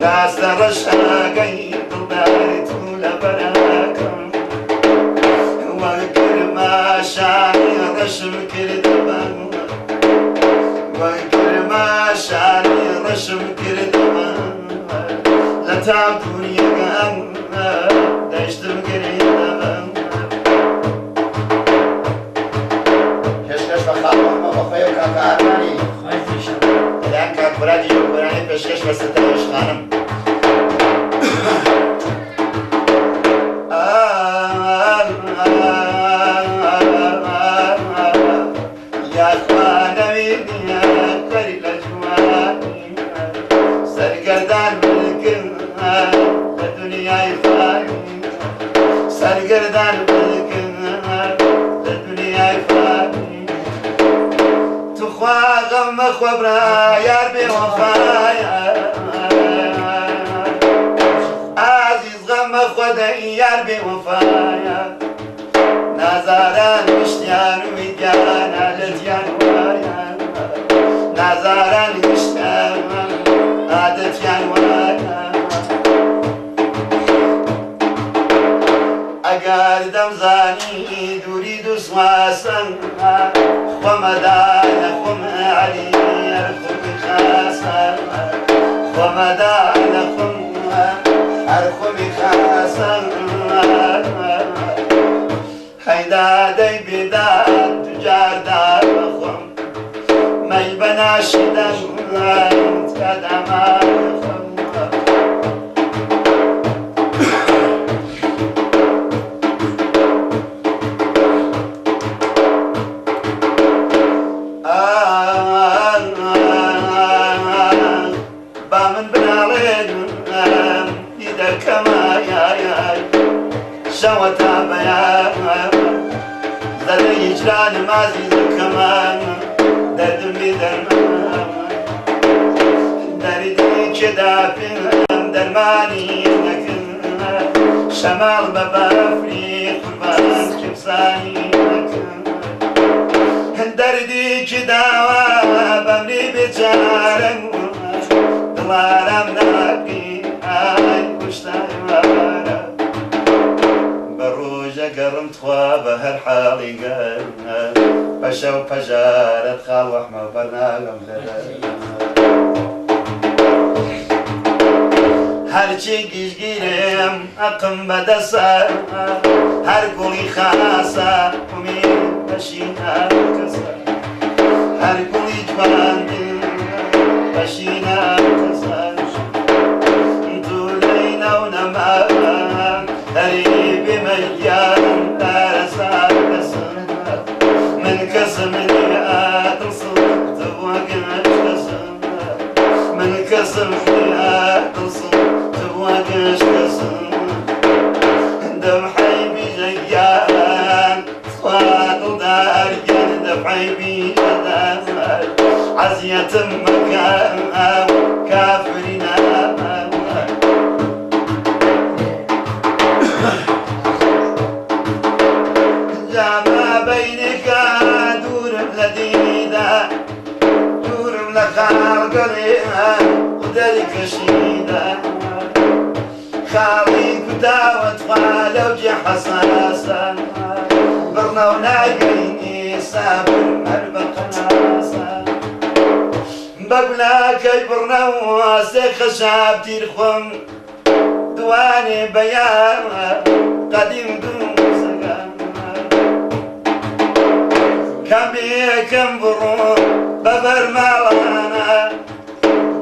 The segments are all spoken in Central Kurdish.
داستە ڕەشەکەی دڵداری تو لە بەرەکەم وەک کرماشانی ڕەشم کردەوە، وەک کرماشانی ڕەشم کردەوە، لە تاپوریەکان دەشتم کردەوە. پێشکەش بە خاڵ ڕەحمە بەخۆی و کاکە ئارمانی لەلایەن کاک مورادی جۆکۆرانی پێشکەش بە ستایش خانم. یاخوا نەوینیە خەری لە جوانی، سەرگەردان بکرم لە دنیای فانی، سەرگەردان بکرم لە دنیای فانی. توخوا غەم مەخۆ برا یار بێ وەفایە، ئازیز غەم مەخۆ دەی یار بێ وەفایە. نازاران گشتیان و گیان عادەتیان وایە، نازاران گشتیان عادەتیان وایە. ئەگەر دەمزانی دووری دووسواسم، خۆمەدا لە خۆم عەلی هەر خۆمی خاسە، خۆمەدا لە خۆم هەر خۆمی خاسە. هەیدا دەی بێداد دوجار دار بەخۆم، مەی بەناشیدەم تکاداما خۆم. با من بناڵێن دیدەکەمە یای شەوە تا بەیان، زەدە هیجران مازی دەکەمان، دەردم بێ دەرمان، دەردی کێدا پێم دەرمانی نەکرد، شەماڵ بە بەفری قوربان کێبزانی نەکرد، دەردی کی داوا بەمری بێچارەم، دڵارام ناگری ئای کوشتارە. بە ڕۆژە گەڕم تخوا بە هەر حاڵی گەرمە، بە شەو پەژارەت خاڵ وەحمە بەرناگەم لە هەرچی گیشگیرم ئەقم بەدەسە، هەر گوڵی خاسە ئومید بەشینە کەسە، هەر گوڵی جوان بەشینە کەسە. دوولەی نەو نەما هەری بێمەگیان ئارەسا کەسم، من کەسم نییە دڵسووتەوە گەش کەسم، من کەسم نییە دڵسووتەوە گەش کەسم. دەمحەی بیژەگیان خوا دڵدارگیان، دەفعی بیژەدار عەزیەتم مەکە کافری نامە. جاما بینێکە دوورم لە دیدا، دوورم لە خاڵگەڵێ و دەرکەشیدا، خاڵی کوتاوە تخوا لەو جێ حەساسە، بڕنە و ناگەینی سابر هەر بە قەناسە. بە گوناکەی بڕنەوە سێ خەشاب تیر خۆم، دوانێ بەیان قەدیم دووسەکان، کەم یەکەم بڕۆ بە بەرماڵانە،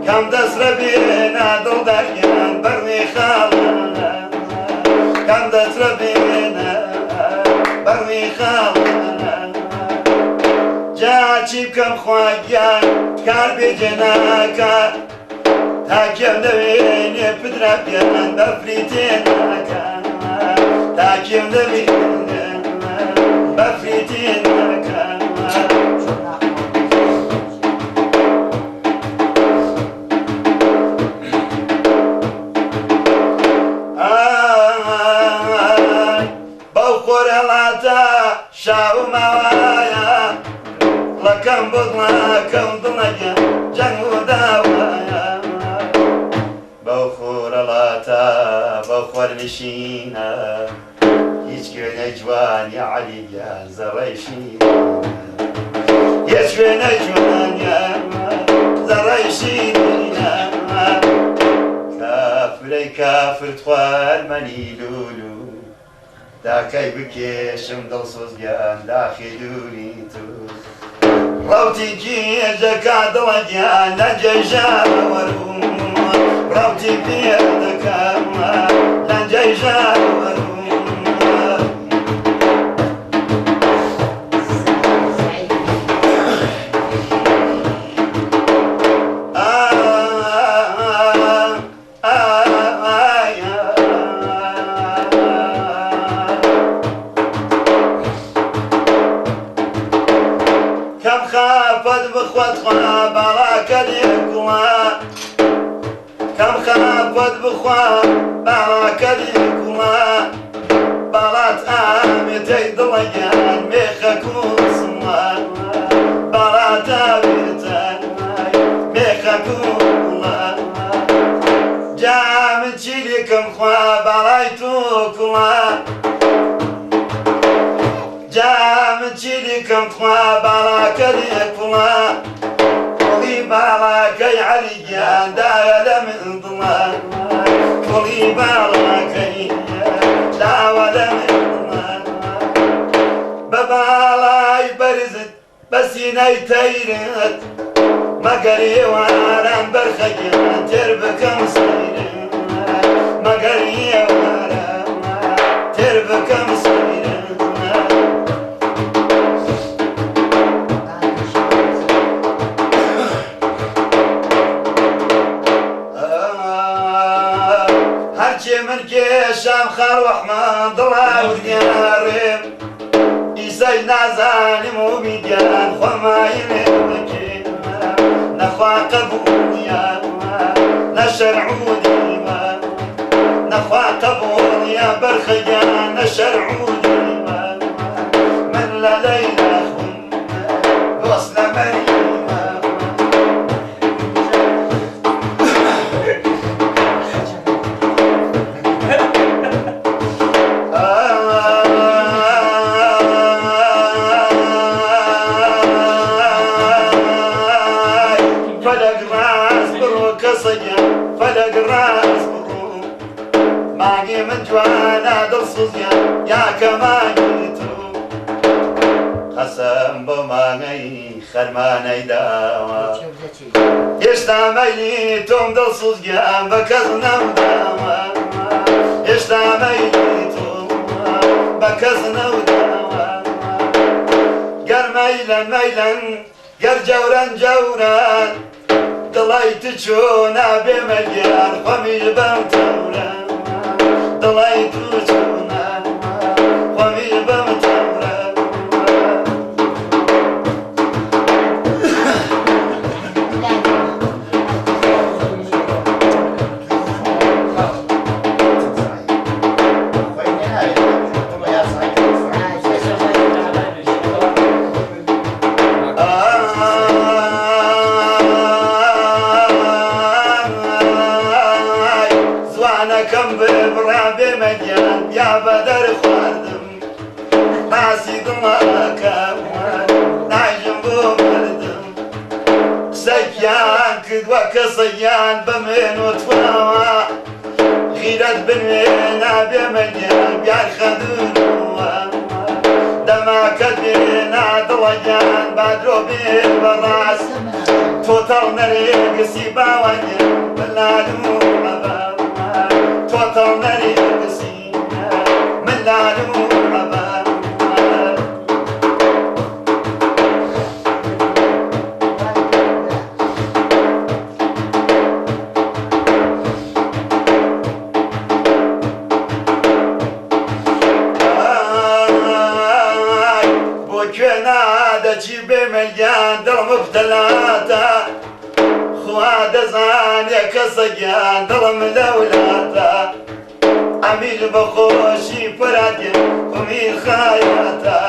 کەم دەست لە بێنە دڵدارگیان بەرنی خاڵانە، کەم دەست لە بێنە بەرنی خاڵانە. جا چی بکەم خواگیان کار بێجێ ناکا، تا کێم دەوێنێ پدرا بیان بەفری تێناکا، تا کێم دەوێنێ بەفری تێناکا. ئای بەو خۆرهەڵاتە شاو ماوایە، ڵەکەم بڵاکەم دڵەگە جەنگ و داوایە. بەو خۆرەڵاتە بەو خۆرنشینە هیچ کوێنەی جوانیە عەلی گیان زەڕەی شینە هیچ کوێنەی جوانیە زەڕەی شینە کافرەی کافر خوارمەنی لولو داکەی بکێشم دڵسۆز گیان داخی دووری تو ڕەوتی گێژەکا دڵە گیان لەنجەی ژاوەروم ڕەوتی پێدەکا لەنجەی ژاوەروم. کەم خافەت بخوات خوا باڵاکە لێکوڵا کەم خافەت بخوا باڵاکە لێکوڵا باڵات ئامێتەی دڵەگیان مێخەک و سڵا باڵات ئامێتە مێخەک و سڵا جا من چی لێکەم خوا باڵای تۆ کوڵا جا من چی لێکەم خوا باڵاکە لێکوڵا کوڵی باڵاکەی عەلی گیان دایە لە من دڵا کوڵی باڵاکەی داوە لە من دڵا بە باڵای بەرزت بە سینەی تەیرت مەگەر ئێواران بەرخەگیان تێر بکەم سەیرت مەگەر ئێواران تێر بکەم سەیرت. هەرچێ من کێشام خاڵ وەحمان دڵاوردیارێم ئیسەی نازانم و میگیان خۆمایلێ بکێ نەخوا قەبوڵیە نە شەرع و دیوە نەخوا قەبوڵیە بەرخەگیان نە شەرع و دیوە من لە لەیلا خون دۆست لە مەریوە. فەلەک ڕاست بڕۆ کەسەگیان فەلەک ڕاست بڕۆ مانگی من جوانە دڵسوزیان یا کەمانگی تۆ قەسەم بۆ مانگەی خەرمانەی داوە هێشتا مەیلی تۆم دڵسوز گیان بە کەس نەوداوە هێشتا مەیلی تۆم بە کەس نەوداوە گەر مەیلەن مەیلەن گەر جەورەن جەورەن دڵی تو چۆنا بێمە گیان خۆمیش بەم تەورە دڵی تو چۆنا خۆمیش بەم تەورە. زوانەکەم ببڕا بێمە گیان یا بەدەر خواردم باسی دڵەکەم نایژم بۆ مردم قسەیان کردوە کەسەیان بە من و تواوە غیرەت بنوێنە بێمە گیان بیار خەدونەوە دەماکەت بێنە دڵەگیان بادرۆ بێ بەڕاست تۆتەڵ نەرێگسی باوەگیان ملال و عەبا تۆتەڵ نەرێگسی ملال و عەبا. بۆ کوێ نادەچی بێمەگیان دڵ مبتەلاتە خوا دەزانێ کەسە گیان دڵم لەولاتە ئەمیل بەخۆشی فەرادیان ئومید خایاتە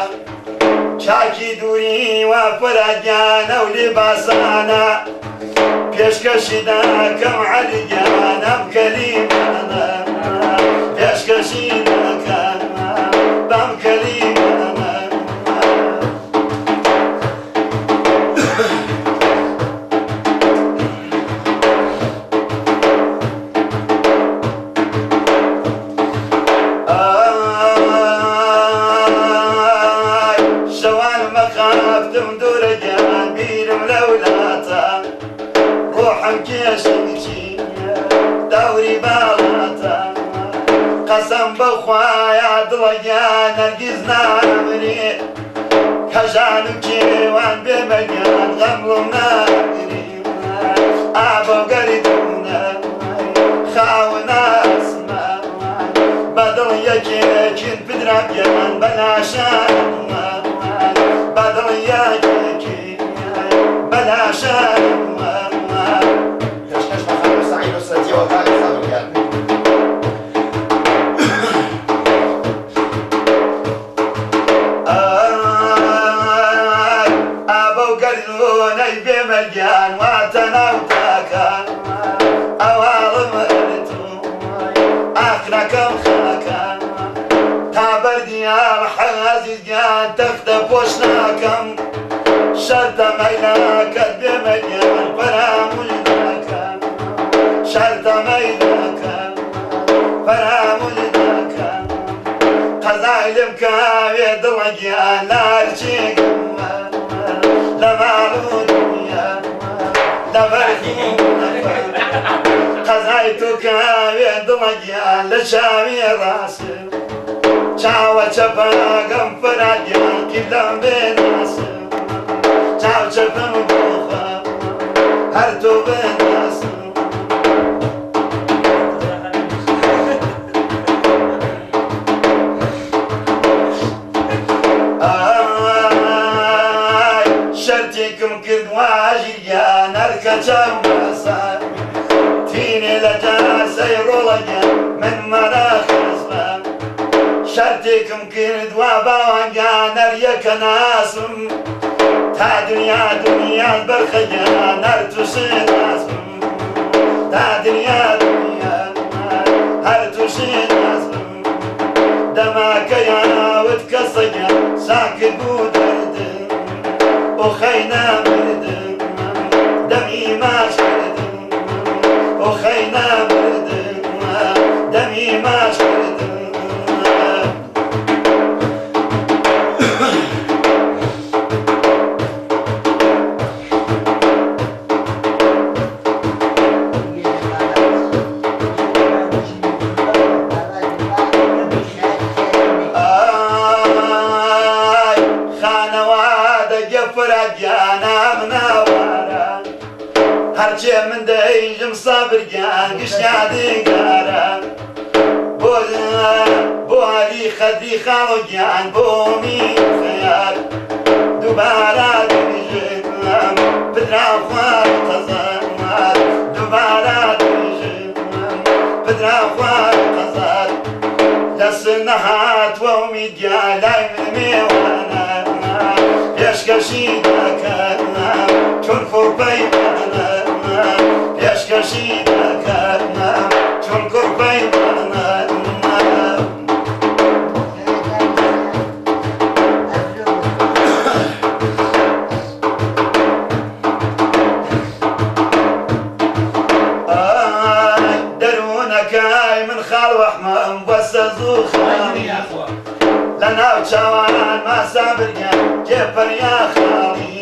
چاکی دووری وا فەرادیان ئەو لێباسانە. پێشکەشی دەکەم عەلی گیان ئەم کەلیمانە، پێشکەشی دەکەم بەم کەلیمانە. ئای شەوان مەخافتم دوورە گیان بیرم لەولاتە، ڕۆحم کێشی دەوری باڵاتە، قەسەم بەخوایە دڵە گیان هەرگیز نامرێ، کەژان و کێوان بێمە گیان غەمڵم ناگرێ، ئابە گەردوونە خاو ناسمان، بەدڵ یەکێکین پدرام گیان بەلاشانمان، بەدڵ یەکێکین بەلاشانمان. پێشکەش بە خاتوو سەعید نوسرەتیەوە کاک سابر گیان. ئای ئابەو گەردوونەی بێمەرگیان واتە ناو تاکە، ئەواڵم ئەرتو ئاخرەکەم خاکە، تا بەردیاڵ حەزیز گیان تەختە پۆش ناکەم، شەرتە مەیلەکەت بێمەرگیان فەراموش ناکەم، شەرتە مەیلەکەم فەراموش ناکەم، قەزای لێم کاوێ دڵە گیان لارچێکم لە ماڵ و دنیا لەبەر قەزای تۆ کاوێ دڵە گیان لە چاوی ڕاستم، چاوە چەپاگەم فەرا گیان قیبلەم بێناسم، چاو چەپم بۆخە هەر تۆ بناسم. ئای شەرتێکم کرد واژیر گیان هەرکە چاو بەسە، تینێ لە جاسەی ڕۆڵە گیان من مەرەخەس بە، شەرتێکم کرد وا باوان گیان هەر یەکە ناسم، تا دنیا دنیات بەرخە گیان هەر تووشێ ناسم، تا دنیا دنیا هەر تووشێ ناسم، دەماکە یاوت کەسە گیان ساکت بوو دەردم، ئۆخەی نامردم دەمی ماچ کردم، ئۆخەی نامردم دەمی ماچ کردم. ئای خانەوادە گەفرە گیانام ناوارە، هەرچێ من دەیژم سابر گیان گشت یادگارە، بۆ هەری خەدری خاڵ گیان بۆ می خەیار، دووبارە دەیژم پدرا خوار قەزار، دووبارە دەیژم پدرا خوار قەزار، لەس نەهاتوە ئومید گیان لای من مێوانە، پێشکەشی دەکەم چون کوڕپەیمانە، پێشکەشی دەکەم چون کوڕپەیمانە. ئای دەروونەکای من خاڵ وەحمەم بەسە زوو خاڵی، لە ناو چاوان ماسا برگیان کێ پەریا خاڵی،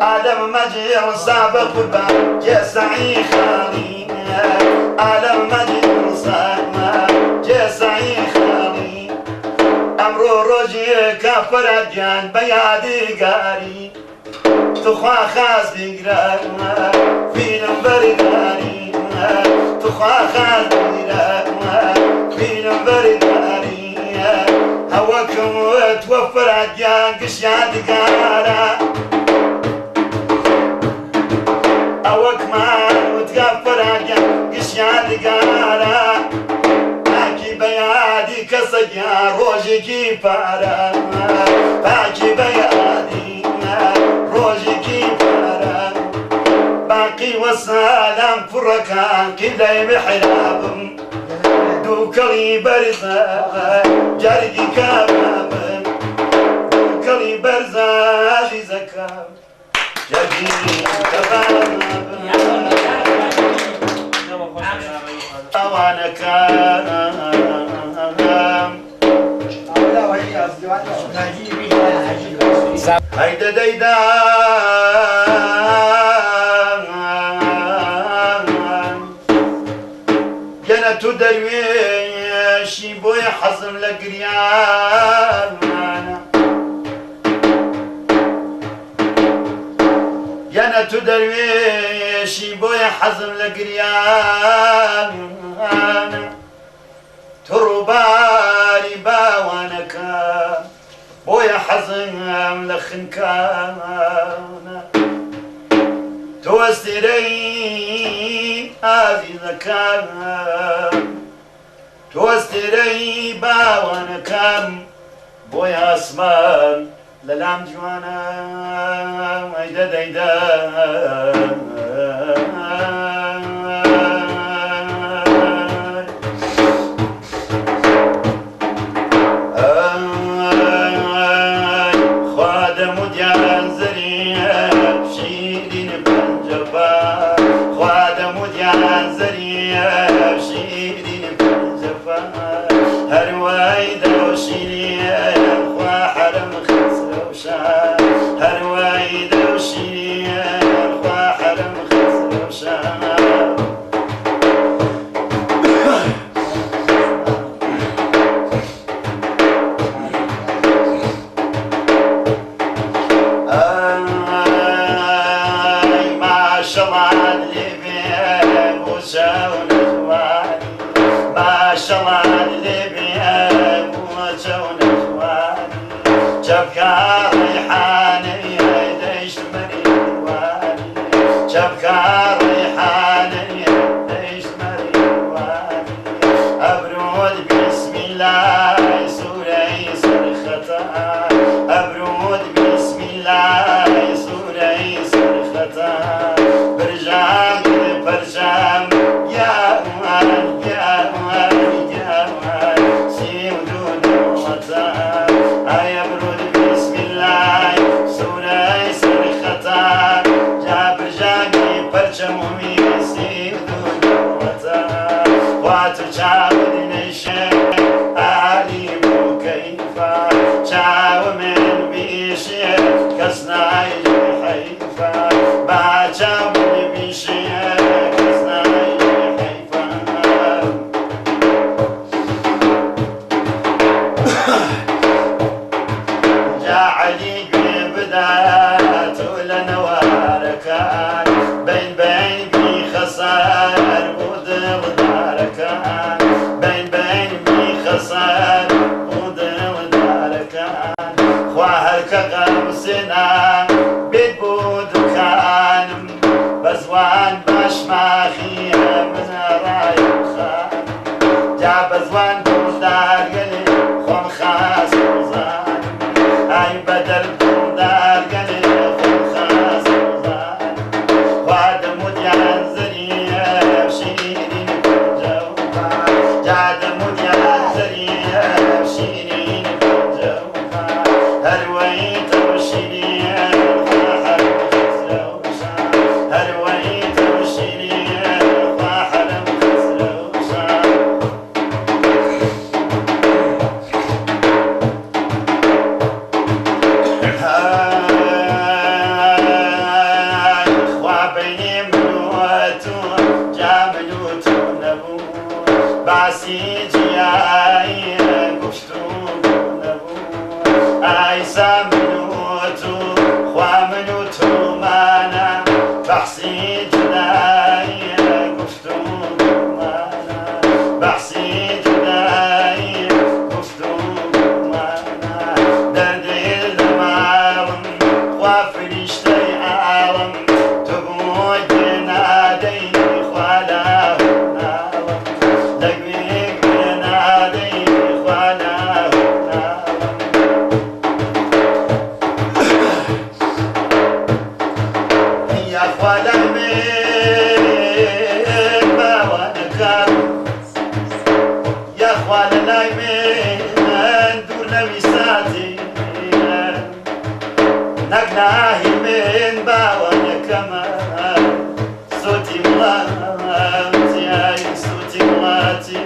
ئالەم مەجیڵ سابە قوربان کێ سەعی خاڵی، ئالەم مەجیڵ سابە کێ سەعی خاڵی، ئەمڕۆ ڕۆژێ کافەرە گیان بە یادگاری، تخوا خاس بیگرە فیلم بەرداری، تخوا خاس بیگرە فیلم بەرداری، هەوەکم وت وەفرە گیان گشت یادگارە، ئەوەکمان وتگا فەرا گیان گشت یادگارە، پاکی بە یادی کەسە گیان ڕۆژێکی پارە، پاکی بە یادی ڕۆژێکی پارە، باقی وە وەسەلام کوڕەکان قیبلەی میحرابم دووکەڵی بەرزە جەرگی کەبابم دووکەڵی بەرزە ئازیزەکەم جەرگی کەبابم ئەوانەکەم. هەیدە دەیدا گەنە تو دەروێشی بۆیە حەزم لە گریانە گەنە تو دەروێشی بۆیە حەزم لە گریانە تو ڕووباری باوانەکەم بۆیە حەزم لە خنکانە تۆ ئەستێرەی ئازیزەکەم تۆ ئەستێرەی باوانەکەم بۆیە ئاسمان لەلام جوانە ئەیدە دەیدە. خوا دەم و دیان زەریە شیرین پەنجەپا خوا دەم و دیان زەریە شیرین پەنجەپا هەروای دەوشیریە خوا حەرم خەسرەوشا هەروای دەوشیریە خوا حەرم خەسرەوشا. ئای ماشەڵات لێ بێ بۆ چاو نەجوانی ماشەڵات لێ بێ بۆ چاو نەجوانی چەپکا ڕەیحانەی دەشت مەریوانی چەپکا ڕەیحانەی دەشت مەریوانی ئەبرۆت بیسمیلای سوورەی سەرخەتا ئەبرۆت بیسمیلای سوورەی سەرخەتا برژام پەرجام گیان گیان گیان 32 دەوڵەتە ئای ئەبرۆت بیسمیلای سوورەی سەرخەتا جا برژامی پەرچەمومی 32 دەوڵەتە خوا تو چاوت نەیشێ ئالی بۆ کەیفا چاو من بیشێ کەس نایژێ حەیفا با چاو من بیشێ کەس نایژێ حەیفا. جا عەلی گوێ بدە تۆ لە نەوارەکان بەین بەین بیخەسەر بۆ دڵدارەکان بەین بەین بیخەسەر بۆ دڵدارەکان خوا هەرکە غەمسێنا بێت بۆ دوکانم بە زوان باشماخیە منە ڕایم خانم جا بە زوان دڵدارگەلێ خۆم خاس وزانم ئای بەدەر دڵدارگەلێ خۆم خاس وزانم خوا دەم و دیان زەریە شیرین پەنجەوفا جا دەم و دیان زەریە شیرین پەنجەوفا هەروەی تەوشیریە خوا حەرم خەسرەوشا هەروەی تەوشیریە خوا حەرم خەسرەوشا. خوا بەینێ من و تۆ جا من و تۆ نەبوو باسی جیایی گفتوگۆ نەبوو ئایسا من و تۆ خوا من و تۆمانە بەحسی جودایی گفتوگۆمانە بەحسی جودایی گفتوگۆمانە دەردەیل لە ماڵم خوا فریشتەی عاڵم تۆ بۆ گوێ نادەی خوا لاهوو ناڵم لە گوێ گوێ نادەی خوا لە لای من دوور نەوی ساتی نەک ناهی من باوانەکەمە سوتی وڵاتی ئای سوتی وڵاتی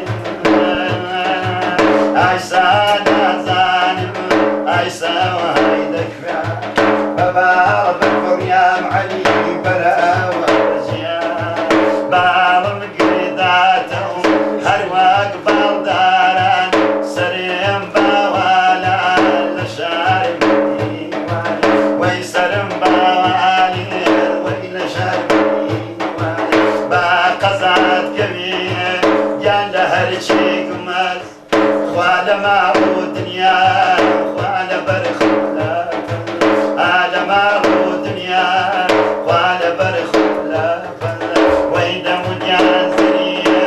ئایسا نازانم ئایسا وای دەکرا بە باڵ بفڕیام عەلی بەرەوە ژیان باڵم گرێداتەوە هەر وەک باڵداران سەرم باوالا لە شاری مەریوان وەی سەرم باوالی وەی لە شاری مەریوان با قەزات کەوێ گیان لە هەرچی گومەز خوا لە ماڵ و دنیا خوا لە بەر خولە ئا لە ماڵ و دنیا خوا لە بەر خولە وەی دەم و گیان زریە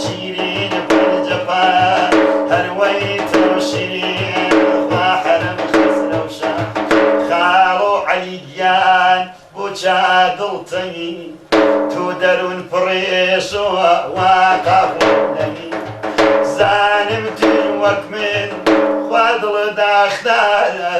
شیرین پر جەفا هەر وەی تۆ شیرین خوا حەرم خەسرەو شا خاڵۆ عەلی گیان بۆ چا دڵتەنگی تو دەروون پڕێشەوە وا قافڵ دەمی زانم توش وەک من خوا دڵ داخدارە.